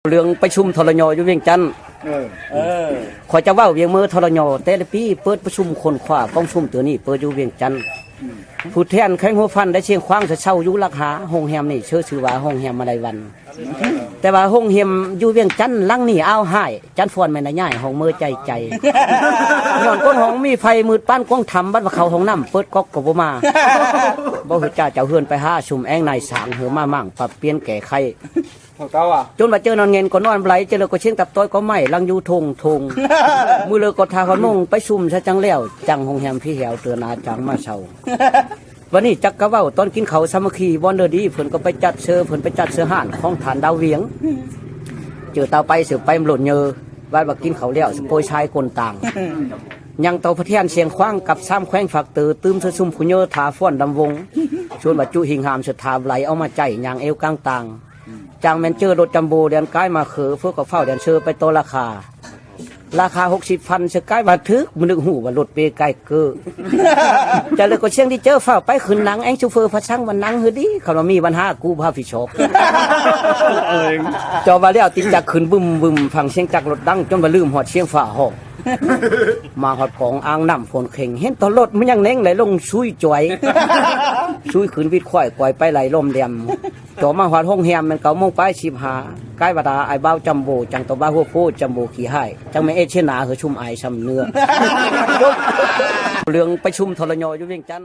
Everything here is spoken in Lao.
ເລື່ອງປະຊຸມ ທລຍ ຢູ່ວຽງຈັນ. ເອີ ເອີ ຂ້ອຍຈະເວົ້າວຽງເມີ ທລຍ ແຕ່ລະປີເປີດປະຊຸມຄົ້ນຄວ້າ ກອງປະຊຸມເທື່ອນີ້ເປີດຢູ່ວຽງຈັນ. ອືມ ຜູ້ແທນແຂວງຫົວພັນ ແລະ ຊຽງຂວາງ ຈະເຊົ່າຢູ່ຫຼັກຫ້າ. ໂຮງແຮມນີ້ຊື່ຊື່ວ່າໂຮງແຮມມະໄລວັນ. ແຕ່ວ່າໂຮງແຮມຢູ່ວຽງຈັນຫຼັງນີ້ ອ້າວ ຮ້າຍ ຈັນຟອນແມ່ນໄດ້ຍ້າຍຫ້ອງເມີໃຈໃຈ. ຍ້ອນກົ້ນຫ້ອງມີໄຟມືດປານກວາງຖ້ຳ ບັດວ່າເຂົ້າຫ້ອງນ້ຳເປີດກອກກໍບໍ່ມາ. ບໍ່ຮູ້ຈັກເຈົ້າເຮືອນໄປຫາຊຸມແອງນາຍຊ່າງ ເຮີມາມ້າງປັບປ່ຽນແກ້ໄຂ. ເທົ່າເກົ່າອະ ຈົນວ່າເຈີນອນເງິນກໍນອນບໍ່ໄຫຼ ເຈີເລີກກໍຊຽງຕັບຕ້ອຍກໍໄໝ້ຫຼັງຢູ່ທົ່ງໆ. ມື້ເລີກກໍຖ້າຮອດໂມງໄປຊຸມຊະຈັ່ງແລ້ວ ຈັ່ງໂຮງແຮມຜີແຫວເທື່ອໜ້າຈັ່ງມາເຊົ່າ. ວັນນີ້ຈັກກະເວົ້າຕອນກິນເຂົ້າສາມັກຄີ ບ່ອນເດີດີ ເພິ່ນກໍໄປຈັດເຊີ ເພິ່ນໄປຈັດເຊີຮ້ານຂອງທ່ານດາວວຽງ. ເຈີຕາວໄປເຊີໄປມັນໂລດເຍີ ວັດວ່າກິນເຂົ້າແລ້ວ ສະໂປຍຊາຍກົ້ນຕ່າງ. ຍັງຕໍ່ພະແທນຊຽງຂວາງກັບສາມແຂວງຟາກເຕີ ຕື່ມເຊີຊຸມຜູ້ເຍີຖ້າຟ້ອນດຳວົງ. ຊວນວ່າຈຸຫິງຫາມສະຖາໄຫຼເອົາມາໃຈຍ່າງເອວກາງຕ່າງ. ຈັ່ງແມ່ນເຈີລົດຈຳໂບແລ່ນກາຍມາເຂີ ເຟີກໍຟ້າວແລ່ນເຊີໄປຕໍ່ລາຄາ ລາຄາຫົກສິບພັນ ເຊີກາຍວ່າຖືກ ບໍ່ນຶກຮູ້ວ່າລົດເປກາຍເກີ. ຈະເລີກກໍຊຽງທີ່ເຈີຟ້າວໄປຂຶ້ນນັ່ງແອງຊູເຟີ ພະສັງວ່ານັ່ງເຮີດີ ຄັນວ່າມີບັນຫາກູພາຜິດຊອບ. ເຈົ້າວ່າແລ້ວຕິດຈັກຂຶ້ນບຶມໆ ຟັງຊຽງຈັກລົດດັງ ຈົນວ່າລືມຮອດຊຽງຟ້າຮ້ອງ. ມາຮອດກອງອ່າງນ້ຳໂພນເຄັ່ງ ເຫັນແຕ່ລົດມັນຍັງເໜັງໄຫຼລົງຊຸຍຈ່ອຍ ຊຸຍຂຶ້ນວິດຄວາຍ ກວາຍໄປໄຫຼລົມແດມ. ຕໍ່ມາຮອດໂຮງແຮມແມ່ນເກົ້າໂມງປາຍສິບຫ້າ ກາຍວ່າຕາອ້າຍບ່າວຈຳໂບ ຈັ່ງຕໍ່ບ່າວຫົວໂພຈຳໂບຂີ້ຮ້າຍ ຈັ່ງແມ່ນເອເຊຍນາເຮີຊຸມອ້າຍຊ່ຳເນື້ອ. ເລື່ອງປະຊຸມ ທລຍ ຢູ່ວຽງຈັນ.